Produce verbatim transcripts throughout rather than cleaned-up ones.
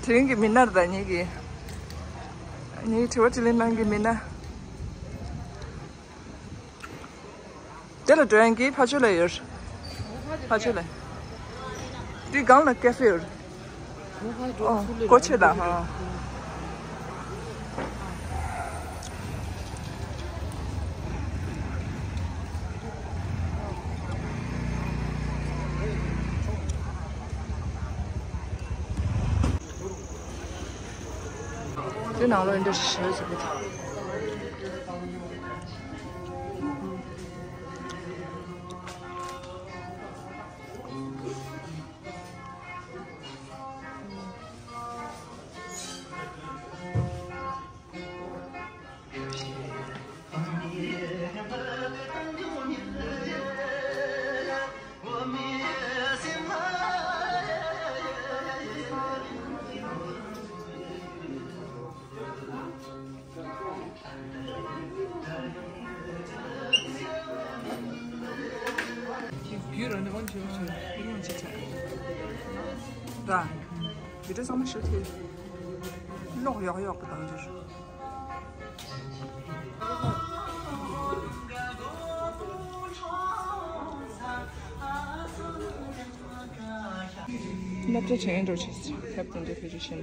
དེ་རིང་གི་མི་སྣ་རེད་ད། ངེད་ཀྱི་ངེད་ཀྱི་དྲི་བ་དྲིས་ལན་གནང་གི་མི་སྣ། དེ་ལ་འགྲོ་ཡང་གི་ཕ་ཆོས་ལ་ཡོད། ཕ་ཆོས་ལ། འདི་སྒང་ལ་ཀེ་ཧྥེ་ཡོད། ཨོ། སྒོ་ཕྱེ་ད་ཧ། དེ་ནང་ལོགས་འདི་འདྲ་ཞིག་ཞེས་ཟེར་གི་འདུག་ར། བི་ཏྲ་ཚང་མ་ཤོད་ཐེ། ལོག་ཡོག་ཡོག་གི་དང་འཇོར། སློབ་གྲྭ་དྲན་འགྲོ་ཆེ་ཟེར་ཁྱབ་སྟོན་འདྲ་བེད་སྤྱོད་བྱས་ན།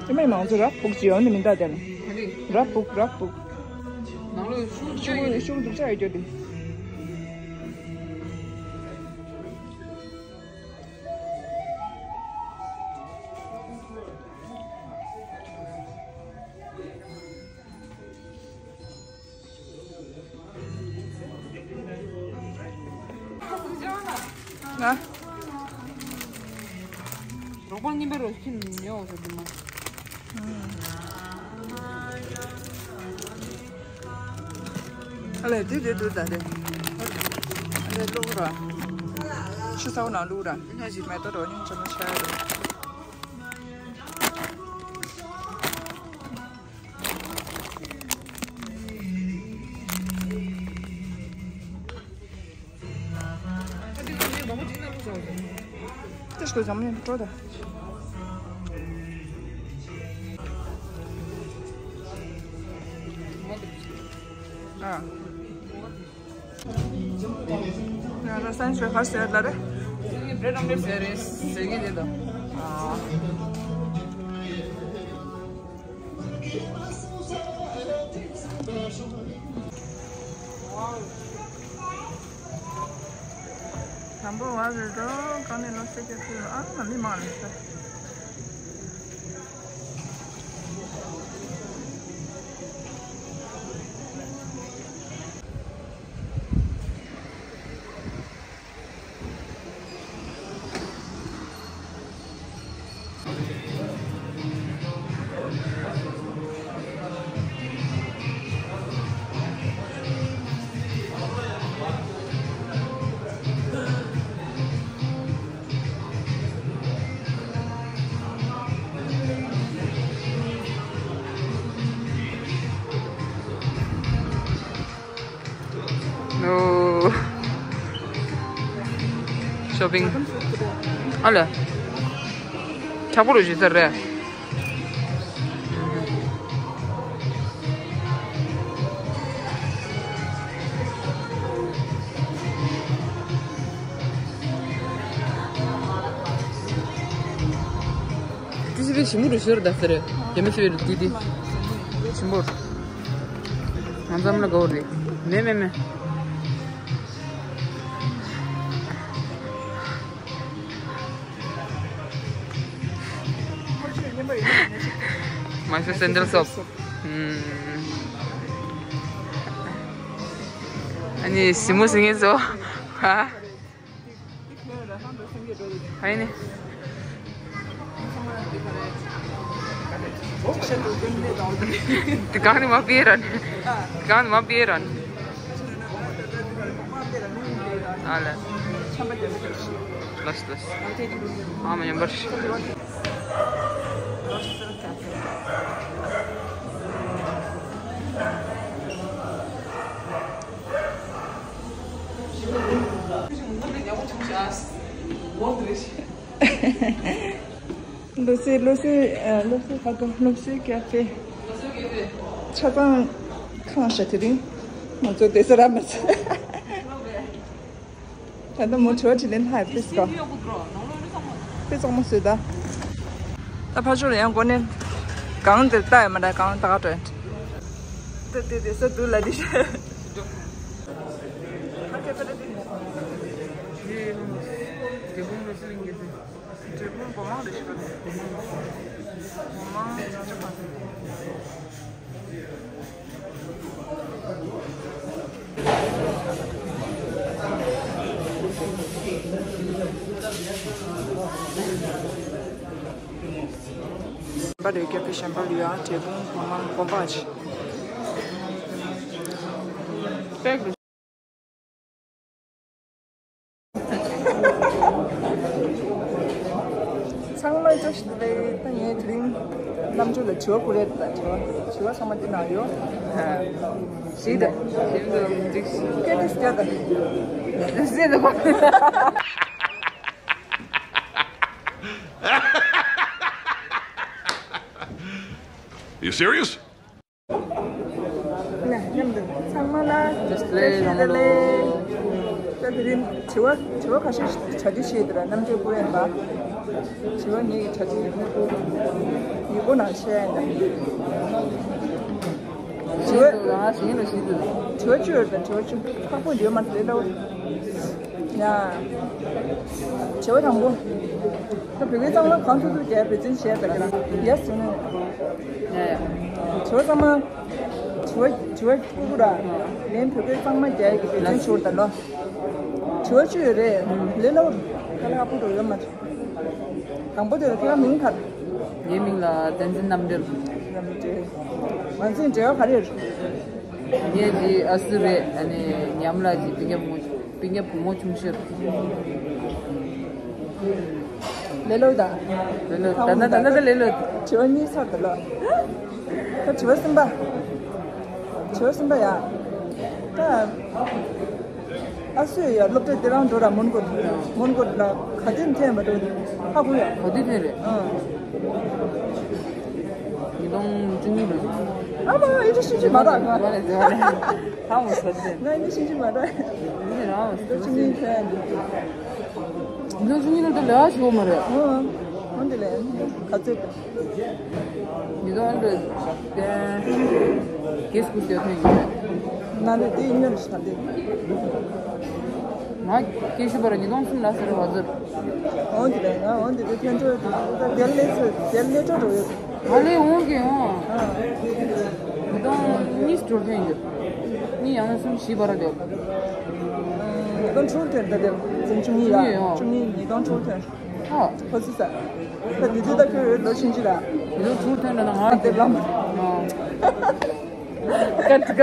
དེ་མིན་མང་ཚོ་རབ་སྤུག་ཅི་ཡོང་ནི་མི་འདའ་དེ་ལ། རབ་སྤུག་རབ་སྤུག་ནང་ལོགས་ཤུགས་ཤུགས་ཤུགས་འཛུགས་ཆགས་ཡོད་རྒྱུ་དེ། ང་། རོགས་པ་གཉིས་པའི་རོ་ཁྱིམ་ཉོ་བ་ཟེར་དུ་མ། ཨ་ལས་དེ་དེ་དུ་ད་དེ། ཨ་ལས་བླུག་ར། ཆུ་ཚ་བོ་ནང་བླུག་ར། ཨ་ཅིག་མེ་ཏོག་རོ་སྙིང་ཆ་མ་ཆ་ཡ་རེད། དེ་སྐོར་འཛམ་གླིང་སྤྲོ་ད། ཨ། ང་རང་སན་ཆོས་ཧར་ཟེར་ལ་རེ། བྲེ་རམ་རེ་ཟེར་རེ་ཟེར་གི་རེད་དོ། ཨ། དང་པོ་བ་རེད་དོ། གང་ནས་ལོ་སེ་གེ་ཚུལ་ཨ་མ་མི་མང་རེད་ས། ནོ། ཤོ་པིང་། ཨ་ལ། ཁྱག་པོ་རུ་བཞུད་ཚར་རེད། ཏི་སི་པའི་ཞིམ་པོ་རུ་ཤོར་ད་ཟེར། རྒྱ་མི་སི་པའི་རུ་ཏི་ཏི། ཞིམ་པོ། ང་ཙམ་ལ་དགའ་བོ་རེད། མེ་མེ་མེ། མ་ཤེས་སེན་ཌལ་སོབ། ཨུམ། ཨ་ནི་ཞིམ་པོ་ཟིན་ངེས་སོ། ཧ། ཨ་ནི། དེ་གང་ནི་མ་པིའི་རན། དེ་གང་ནི་མ་པིའི་རན། ཨ་ལ། ལོས་ལོས། ཨ་མ་ཉམས་པར། ལུ་སི་ལུ་སི་ཨ། ལུ་སི་ཧ་གོ་ལུ་སི་ཀེ་ཧྥེ། ཆ་ཚང་ཁང་ཤ་དེ་རིང་ང་ཚོ་བསྡད་ས་རག་མ་སོང་། ད་ལྟ་མོ་བྲོ་བ་དྲི་ལེན་ཧ་ཕིས་གོ། ཕི་གཙང་མ་བཟོས་ད། ད་ཕ་ཆོ་ལ་ཡང་གོ་ནས་གང་དེར་ལྟ་ཡ་མ་འདྲ་གང་ལྟ་ག་དྲན། ད་དེ་དེ་ས་དུ་ལ་དེ་ཤ། འབྲས་སྤུངས་ལོ་སི་ལིང་གི་དེ། འབྲས་སྤུངས་སྒོ་མང་རེ་ཞིག་པ་དེ། སྒོ་མང་ཆུང་ཆུང་མ་དེ། པ་རེ་རྒྱ་ཕི་ཤམ་པ་ལུ་ཡ་འབྲས་སྤུངས་སྒོ་མང་སྒོ་འབག་ཅིག་པེག་ལུ། ཚང་མ་བཅོ་ཞིག་རེད། ད་ངས་དེ་རིང་རྣམ་དཔྱོད་ལ་དྲི་བ་བསྐུར་རེད། ད་དྲི་བ་དྲི་བ་ཚང་མ་འདི་ན་ཡོད། ཞིག་རེད། ཞིག་འདུག་འཇིགས་ཤིག་སྐད་དེ་སྐད་ད། ཟེར་འདུག You serious? ན་མཉམ་དུ་ཚང་མ་ལ་བཀྲ་ཤིས་བདེ་ལེགས། ད་དེ་རིང་དྲི་བ་དྲི་བ་ཁ་ཤས་ཤིག་གྲ་སྒྲིག་བྱས་འདུག་ར། རྣམ་དཔྱོད་སྐུ་ཡོན་པ། དྲི་བ་ངེད་ཀྱི་གྲ་སྒྲིག་ཡིག་པོ་ནང་བཤད་ཡིན་ད། དྲི་བ་ཞིག་ལ་ཞིག་འདུག་དྲི་བ་བཅུ་ཡོད་དང་དྲི་བ་བཅུ་ཁག་པོ་ཡོད་མ་རེད་ལ། ཡ། དྲི་བ་དང་པོ། ད་བོད་སྐད་གཙང་མ་གང་ཐུབ་ཐུབ་རྒྱག་འབད་བརྩོན་བྱས་པ་རེད། ཡ་ཟེར་ནས། ཡ་ཡ། དྲི་བ་ཚང་མ། དྲི་བ་དྲི་བ་ཕྲུ་གུ་ར། ལན་བོད་སྐད་གཙང་མ་རྒྱག་གི་འབད་བརྩོན་ཞུ་ད་ལོ། དྲི་བ་བཅུ་ཡོད་རེད། ལས་སླ་པོ་རེད། དཀའ་ལས་ཁག་པོ་འགྲོ་ཡོད་མ་རེད། དང་པོ་དེ་ལ་ཁྱེད་རང་མིང་ག་རེ། ངའི་མིང་ལ་བསྟན་འཛིན་རྣམ་འགྲེལ། རྣམ་འགྲེལ། ང་ཚོའི་འབྲེལ་བ་ག་རེ་ཡོད། ངའི་གི་ཨ་སུ་རེད། ཨ་ནི་ཉམས་ལ་གི་སྤུན་ཀྱག་བུ་མོ་སྤུན་ཀྱག་བུ་མོ་ཆུང་ཤོས། ལེ་ལོ་དང་། ལེ་ལོ་ད་ད་ད་ད་ལེ་ལོ། དྲི་བ་གཉིས་ཚར་ད་ལོ། ད་དྲི་བ་གསུམ་པ། དྲི་བ་གསུམ་པ་ཡ། ད། ཨ་སུ་ཡ་སློབ་གྲྭ་དེ་རང་འགྲོ་ར་མོན་གྷོ། མོན་གྷོ་ལ་ག་དུས་ཐོན་པ་འགྲོ་དུས་ཧ་གོ་ཡ། ག་དུས་ཐོན་རེད། ཨང་། ཉིས་སྟོང་བཅུ་གཉིས་ལོ། ཨ་མ་ཨེ་འདྲ་ཤེས་ཀྱི་མ་རེད་ང་། ཧ་མོ་ས་ཏེ། ང་ཨེ་འདྲ་ཤེས་ཀྱི་མ་རེད། འདི་རང་ཨེ་འདྲ་ཤེས་ཀྱི་མ་རེད། ཉིས་སྟོང་བཅུ་གཉིས་ལོ་དུ་ལས་ཨ་ཞིག་མ་རེད། ཨང་། འོན་ཏེ་ལས་ག་ཚོད། ཉིས་སྟོང་དྲུག་གེ་སྐུ་སྟོད་ཐོན་ཡོད། ན་ནི་དེ་ཉོན་ཞིག་དང་དེ། ང་སྐད་ཤུ་པར་ཉིས་སྟོང་གསུམ་ལ་ཟེར་བ་ཟེར། འོན་ཏེ་ལས་ང་འོན་ཏེ་དེ་ཐོན་འཕྲོ་དེ་དེ་ལས་ཚོད་དེ་ལས་འཕྲོ་འགྲོ་ཡོད། ང་ལས་འོང་གི་འོང་། ཨ། ཉིས་སྟོང་གཉིས་འགྲོ་ཐོན་ཡོད། གཉིས་ཡང་གསུམ་བཞི་བར་འདོད། ཉིས་སྟོང་དྲུག་ཐོན་ད་དེ་བཙུན་ཆུང་གཉིས་ཡ། བཙུན་ཆུང་གཉིས་ཡ། བཙུན་ཆུང་གཉིས་ཉིས་སྟོང་དྲུག་ཐོན། ཨ། ཁོ་ཚོ་ས། ད་དེ་དུས་ད་ཁྱོད་ལོ་ཆུང་ཆུང་ལ། ཉིས་སྟོང་དྲུག་ཐོན་ན་ང་དེ་ལམ། ཀ་ཀ་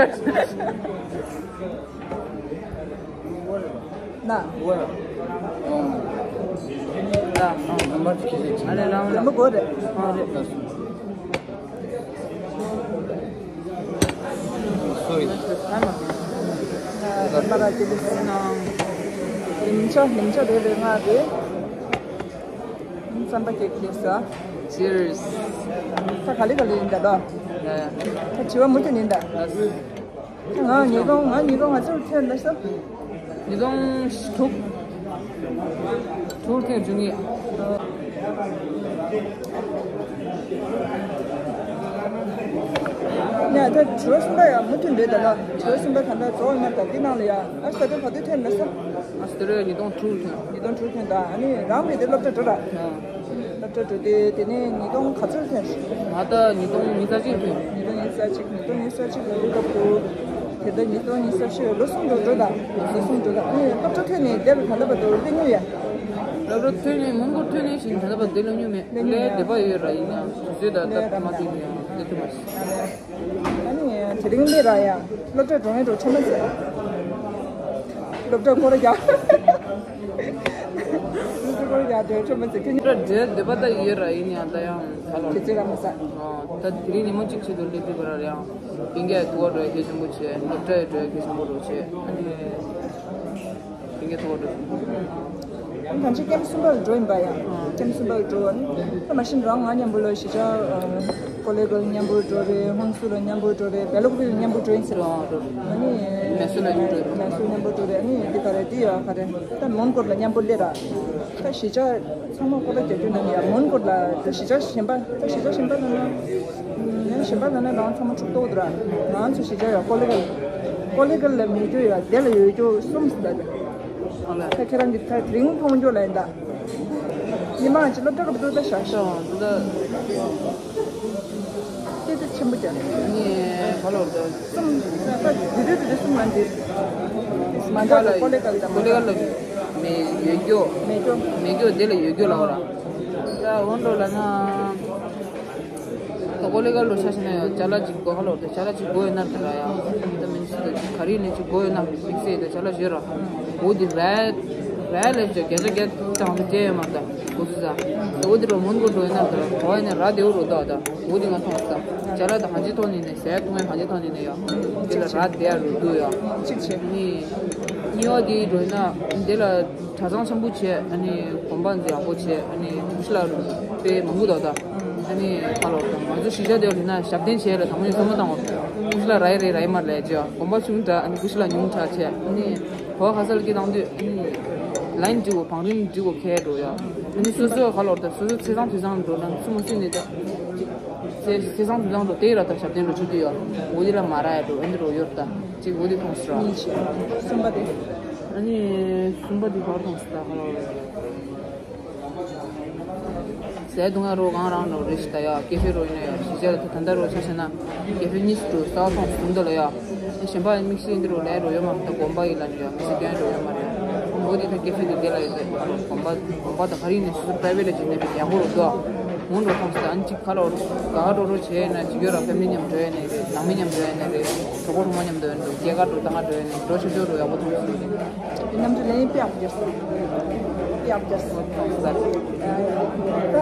ན། ད། ཨ་ལེ་ལམ་ལམ་གོ་རེད། ཨ་རེད། Sorry. ཨ་མ་ར་ཅི་ལི་སི་ན། ལིམ་ཆ་ལིམ་ཆ་རེ་རེ་ང་རེ། བསམ་པ་སྐྱེ་ཁེ་ས། Cheers. ད་ག་ལེ་ག་ལེ་ཡིན་ད་ལོ། ད་དྲི་བ་མུ་མཐུད་ཡིན་ད། ང་ཉིས་སྟོང་ང་ཉིས་སྟོང་ང་ཚོར་ཐོན་ད་ཤོ། ཉིས་སྟོང་དྲུག་དྲུག་ཐོན་བཅུ་གཉིས། ཡ་ད་དྲི་བ་གསུམ་པ་ཡང་མུ་མཐུད་འདྲེ་ད་ལ་དྲི་བ་གསུམ་པ་ད་ལྟ་རྫོགས་ཡོད་མ་རེད་ད་འདི་ནང་ལ་ཡ་ཨ་ས་དེ་ག་དུས་ཐོན་མེད་ས། ཨ་ས་དེ་རེད་ཉིས་སྟོང་དྲུག་ཐོན། ཉིས་སྟོང་དྲུག་ཐོན་ད་ཨ་ནི་རང་གི་དེ་སློབ་གྲྭ་འགྲོ་ར། སློབ་གྲྭ་འགྲོ་དེ་དེ་ནས་ཉིས་སྟོང་ག་ཚོད་ཐོན། ང་ད་ཉིས་སྟོང་ཉི་ཤུ་རྩ་གཅིག་ཐོན། ཉིས་སྟོང་ཉི་ཤུ་རྩ་གཅིག་ཉིས་སྟོང་ཉི་ཤུ་རྩ་གཅིག་ལོ་རེ་སྐབས་དུ། དེ་ལྟར་ཉིས་སྟོང་ཉི་ཤུ་རྩ་བཞི་ལོ་གསུམ་དུ་འགྲོ་དང་། ལོ་གསུམ་འགྲོ་དང་ཨེ་སློབ་གྲྭ་ཐོན་ནས་འདིར་ད་ལྟ་བར་དུ་སླེབས་མྱོང་ཡ། སློབ་གྲྭ་ཐོན་ནས་མོན་གྷོ་ཐོན་ནས་བཞིན་ད་ལྟ་བར་དུ་སླེབས་མྱོང་མེད། སླེབས་མྱོང་ཡ། སླེབས་བསྡད་པ་ཡོད་ར་ཡིན་ཡང་དུས་ཚོད་ད་ལྟ་མ་ཐུག་ཡང་སླེབས་ཐུབ་མ་སོང་། ཨ་ནི་དེ་རིང་སླེབས་ར་ཡ། སློབ་གྲྭ་འགྲོ་ངེས་འགྲོ་ཆོག་མ་ཟེར། སློབ་གྲྭ་སྐོར་རྒྱག་སློབ་གྲྭ་སྐོར་རྒྱག་འགྲོ་ཆོག་མ་ཟེར་ཁྱོད། སློབ་གྲྭ་འགྲོ་འདོད་པ་ད་ཡོད་ར་ཡིན་ཡང་ད་ཡང་ཧ་ལམ། དུས་ཚོད་ར་མ་ཟ། ད་དེ་རིང་ཉིན་མོ་གཅིག་ཆེད་དུ་སླེབས་ཐུབ་པ་ར་ཡང་། སྤུན་ཀྱག་ཐུག་པ་འགྲོ་ཡ་གལ་ཆེན་པོ་བྱས། སློབ་གྲྭ་ཡ་འགྲོ་ཡ་གལ་ཆེན་པོ་རུ་བྱས། ཨ་ནི་སྤུན་ཀྱག་ཐུག་པ་འགྲོ། ད་ཅི་ཀེམ་གསུམ་པ་ལ་འགྲོ་ཡིན་པ་ཡ། ཀེམ་གསུམ་པ་ལ་འགྲོ་བ་ནི། ད་མ་གཞི་རང་ང་མཉམ་པོ་ལ་གཞིས་ཆགས་ཀོ་ལེ་གལ་མཉམ་པོ་འགྲོ་རེད། ཧོན་སུ་ལ་མཉམ་པོ་འགྲོ་རེད། བེ་ལོག་པི་ལ་མཉམ་པོ་འགྲོ་ཡིན་ཟེར། ཨ་ནི་མེ་སུ་ལ་མཉམ་འགྲོ་རེད། མེ་སུ་མཉམ་པོ་འགྲོ་རེད། ཨ་ནི་འདི་ག་རེད། འདི་ཡ་ག་རེད། ད་མོན་གྷོ་ལ་མཉམ་པོ་སླེབས་ར། ད་གཞིས་ཆགས་ཚང་མ་ཀོ་ལ་རྒྱག་རྒྱུ་ན་ནི་ཡ། མོན་གྷོ་ལ་ད་གཞིས་ཆགས་གཞན་པ། ད་གཞིས་ཆགས་གཞན་པ་ལ་ན། ཡང་གཞན་པ་ལ་ན་རང་ཚང་མ་འཁྲུག་ཏོག་འདུག་ར། ང་ཚོ་གཞིས་ཆགས་ཡ་ཀོ་ལེ་གལ། ཀོ་ལེ་གལ་ལ་མེད་རྒྱུ་ཡ། དེ་ལ་ཡོད་རྒྱུ་གསུམ་ཟེར་ད། ད་ཁྱེད་རང་གི་ད་དེ་རིང་མཐོང་རྒྱུ་ལ་ཡིན་ད། མི་མང་གཅིག་སློབ་གྲྭ་སྐབས་དུ་ད་བཞག་ཤོག་འདི་ད། སྐད་ཆ་ཆེན་པོ་རྒྱག་ནས་ངས་ག་ལོར་ད། གསུམ་ད་དེ་དུས་དེ་དུས་གསུམ་ལ་འདི། མ་འདྲ་ལ་ཀོ་ལེ་གལ་ད་མ་ཀོ་ལེ་གལ་ལ་མེད་ཡོད་རྒྱུ། མེད་རྒྱུ། མེད་རྒྱུ་དེ་ལ་ཡོད་རྒྱུ་ལ་འོ་ར། ད་འོན་འགྲོ་ལ་ན། ད་ཀོ་ལེ་གལ་ལོ་ཆ་ཤི་ན་ཡང་ཅ་ལག་ཅིག་གོ་ཧ་ལོ། ད་ཅ་ལག་ཅིག་གོ་ཡོད་ན་ད་ར་ཡ། ད་མིན་སི་ད་ཅིག་ག་རི་ནས་ཅིག་གོ་ཡོད་ན་དམིགས་བསལ་ད་ཅ་ལག་ཞོད་ར། འོ་དེ་ར་ར་ལས་ཅིག་བརྒྱ་ཆ་བརྒྱ་ཙམ་དེ་ཡོད་མ་ད་གོ་སི་ས། ད་འོ་དེ་ར་མོན་གྷོ་འགྲོ་ཡོད་ན་ད་ར་གོ་ཡོད་ན་ར་དེ་འོ་རོ་ད་ད་འོ་དེ་ང་མཐོང་ས། ཅ་ལག་ད་གང་ཅི་ཐོག་ནས་ནས་ཟས་བཏུང་ཡ་གང་ཅི་ཐོག་ནས་ནས་ཡ། དེ་ལ་ར་དེ་ཡ་རུ་འདུག་ཡ། གཅིག་བྱས། ནི་གཉིས་པ་དེ་འགྲོ་ཡོད་ན་དེ་ལ། གྲྭ་ཚང་ཆེན་པོ་བྱས། ཨ་ནི་དགོན་པ་འཛིན་ཡག་པོ་བྱས། ཨ་ནི་ཀུ་ཤི་ལ་དཔེ་མང་པོ་འདུག་ད། ཨ་ནི་ཁ་ལོ་ང་ཚོ་གཞིས་ཆགས་དེ་ལ་ཡིན་ན་ཞབས་བརྟན་བྱས་ལ་དང་པོ་ནས་བསམ་བློ་བཏང་བ། ཀུ་ཤི་ལ་རག་ཡ་རེད་རག་ཡ་མ་རེད་ལས་བྱས། དགོན་པ་ཆུང་དྲགས། ཨ་ནི་ཀུ་ཤི་ལ་ཉུང་དྲགས་བྱས། ཨ་ནི་གོ་བ་ཁ་གསལ་གྱི་བཏང་དུས་ཨ་ནི་ལའིན་འགྲིག་གོ་བང་རིམ་འགྲིག་གོ་ཁེལ་འགྲོ་ཡ། ཨ་ནི་སོ་སོ་ཁ་ལོ་ད་སོ་སོ་ཚེས་བཟང་དུས་བཟང་འགྲོ་ན་སུ་མ་སུ་ནས་ད་ཚེས་ཚེས་བཟང་དུས་བཟང་འགྲོ་དེ་ར་ད་ཞབས་བརྟན་འགྲོ་ཆུ་དུས་ཡ། འོ་དེ་ལ་མ་རག་ཡ་འགྲོ། ཨ་ནི་རོ་ཡོད་ད་ཅིག་འོ་དེ་མཐོང་སོང་། གཉིས་བྱས། གསུམ་པ་དེ། ཨ་ནི་གསུམ་པ་དེ་ག་རེ་མཐོང་སོང་ད་ཁ་ལོ། ཟས་བཏུང་ཡ་རོ་གང་རང་རོ་རེ་ཞིག་ད་ཡ། ཀེ་ཧྥེ་རོ་ཡིན་ན་ཡ། གཞིས་ཆགས་ད་ད་ལྟ་རོ་ཆ་བཞག་ན་ཀེ་ཧྥེ་གཉིས་སུ་འགྲོ་ས་བ་ཐོང་སུ་འདི་ལ་ཡ། གཞན་པ་དམིགས་བསལ་འདི་རོ་ལས་རོ་ཡོད་མ་རེད། ད་དགོན་པ་ཡིན་ལ་འདྲ་ཡ། ཟས་སྟོན་རོ་ཡོད་མ་རེད། འོ་དེ་ད་ཀེ་ཧྥེ་དེ་དེ་ལ་ཡོད་དེ། དགོན་པ་དགོན་པ་ད་ག་རེ་ཡིན་ནས་སུ་པ་རའི་ཝེ་ཊི་ལ་བྱེད་ནས་ཡག་པོ་རོ་འདུག་འོང་རོ་ཐོང་སོང་། ཨ་ནི་ཅིག་ཁ་ལོ་ག་ག་འགྲོ་རོ་བྱས་ན་ཅིག་ཡོད་ར། ཕེ་མི་ལི་མཉམ་འགྲོ་ཡ་ནས་རེད། ནང་མི་མཉམ་འགྲོ་ཡ་ནས་རེད། གྲོགས་པོ་གྲོགས་མོ་མཉམ་འགྲོ་ཡ་ནས་རེད། སྐྱེས་སྐར་འགྲོ་ད་ག་འགྲོ་ཡ་ནས་འགྲོ་ཆོག་ཆོག་རོ་ཡག་པོ་ཐོང་སོང་རེད། རྣམ་འགྱུར་ལེན་ཡིན་པ་ཡག་པོ་རྒྱབ་སོང་། དཔེ་ཡག་པོ་རྒྱབ་སོང་། ད། ད་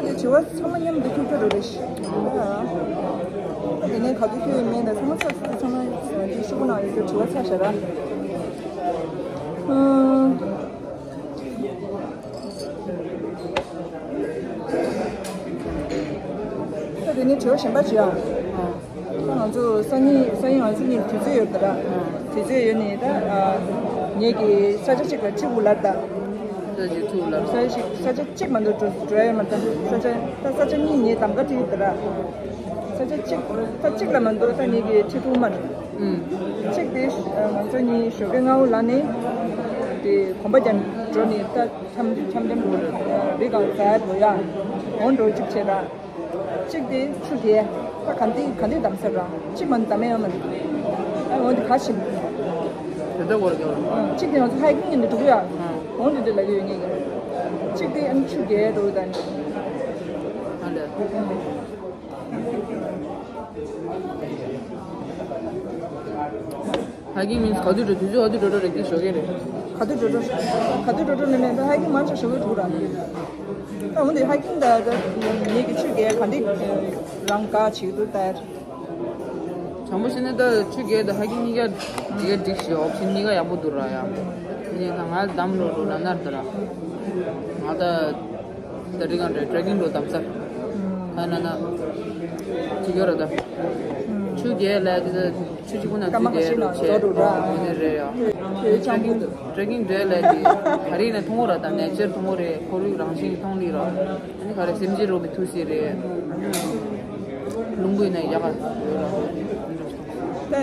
དེ་དྲི་བ་ཚང་མ་མཉམ་དུ་ཁྱུག་ཁྱུག་རེད་ཤག་ད་དེ་ནས་ག་དུས་ཁྱོད་མིན་ད་ཚང་མ་ཚར་སོང་། ཚང་མ་དེ་ཤོག་བུ་ནང་ཡོད་རྒྱུ་དྲི་བ་ཚར་ཤག་ར། ཨང་། ད་དེ་ནས་དྲི་བ་གཞན་པ་ཅིག་ཨང་། ད་ང་ཚོ་སང་ཉིན་སང་ཉིན་ང་ཚོ་གཉིས་དུས་ཚོད་ཡོད་པ་ར། དུས་ཚོད་ཡོད་ནས་ད་ཨ། ངེད་ཀྱི་ས་ཆ་གཅིག་ལ་ཁྲིད་དགོས་ལབ་ད། ས་ཆ་གཅིག་ཁྲིད་དགོས་ལབ། ས་ཆ་གཅིག་ས་ཆ་གཅིག་མ་གཏོགས་འགྲོ་འགྲོ་ཡ་ཡོད་མ་རེད། ད་ས་ཆ་ད་ས་ཆ་གཉིས་ངས་གདམ་ག་ཁྲིད་ཡོད་པ་ར། ས་ཆ་གཅིག་ད་གཅིག་ལ་མ་གཏོགས་ད་ངེད་ཀྱི་ཁྲིད་ཐུབ་མ་རེད། ཨུམ། གཅིག་དེ་ང་ཚོ་གཉིས་ཞོགས་ཀས་སྔ་པོ་ལངས་ནས་དེ་གོམ་པ་རྒྱབ་འགྲོ་ནས་ད་འཆམ་འཆམ་འཆམ་འགྲོ་རེད། རི་སྒང་ཟ་ཡ་འགྲོ་ཡ། འོང་འགྲོ་གཅིག་བྱས་ད། གཅིག་དེ་ཆུ་རྐྱལ། ད་ག་འདི་ག་འདི་གདམ་ས་རང་གཅིག་མ་གདམ་ཡ་ཡོད་མ་རེད། ཨ་འོ་འདི་ག་ཕྱིན། དེ་ལྟ་བོར་རྒྱབ་རང་། གཅིག་དེ་ང་ཚོ་ཧའི་ཀིང་ཡིན་འདི་འགྲོ་གི་ཡ། འོ་འདི་འདི་ལ་ཡོད་ངེས་ཀྱི། གཅིག་དེ་ཨ་ནི་ཆུ་རྐྱལ་འགྲོ་གི་ད་ནི། ཨ་ལས། ཧའི་ཀིང་མིན་ག་དུས་འགྲོ་དུས་ཚོད་ག་དུས་འགྲོ་འགྲོ་རེད། འདི་ཞོགས་ཀས་རེད། ག་དུས་འགྲོ་འགྲོ། ག་དུས་འགྲོ་འགྲོ་ནི་མེད། ད་ཧའི་ཀིང་མང་ཆེ་ཞོགས་ཀས་འགྲོ་ར། ད་འོ་འདི་ཧའི་ཀིང་ད་ད་ངེད་ཀྱི་ཆུ་རྐྱལ་ག་འདི་རང་ག་བྱེད་འདུག་ད། དྲང་པོ་བཤད་ན་ད་ཆུ་རྐྱལ་ད་ཧའི་ཀིང་གཉིས་ཀ་འགྲིག་ག་འགྲིག་ཞེས། ཨོབ་ཤན་གཉིས་ཀ་ཡག་པོ་འདུག་ར་ཡ། ངས་ད་ང་གདམ་རོ་རོ་ན་ནར་ད་ར། ང་ད་ད་རི་གང་འདྲ་ཊེ་རེ་ཀིང་འགྲོ་གདམ་ས། ག་ན་ན་ཅི་ག་ར་ད། ཆུ་རྐྱལ་ལ་དེ་ད་ཆུ་གཅིག་པུ་ན་སྐར་མ་ཁ་ཤས་ནང་རྫོགས་འགྲོ་ར། འོ་ནི་རེད་ཡ། དེ་ཆང་བུ་འདུག་ཊེ་རེ་ཀིང་འདྲ་ལ་དེ་ག་རེ་ཡིན་ན་མཐོང་གོ་ར། ད་ནེ་ཅར་མཐོང་གོ་རེད། ཁོར་ཡུག་རང་བཞིན་མཐོང་ལི་ར། ཨ་ནི་ག་རེ་སེམས་ཅན་རོ་མི་ཐུག་སི་རེད། རླུང་བུ་ཡིན་ན་ཡག་ག་ཡོད་ར། ད་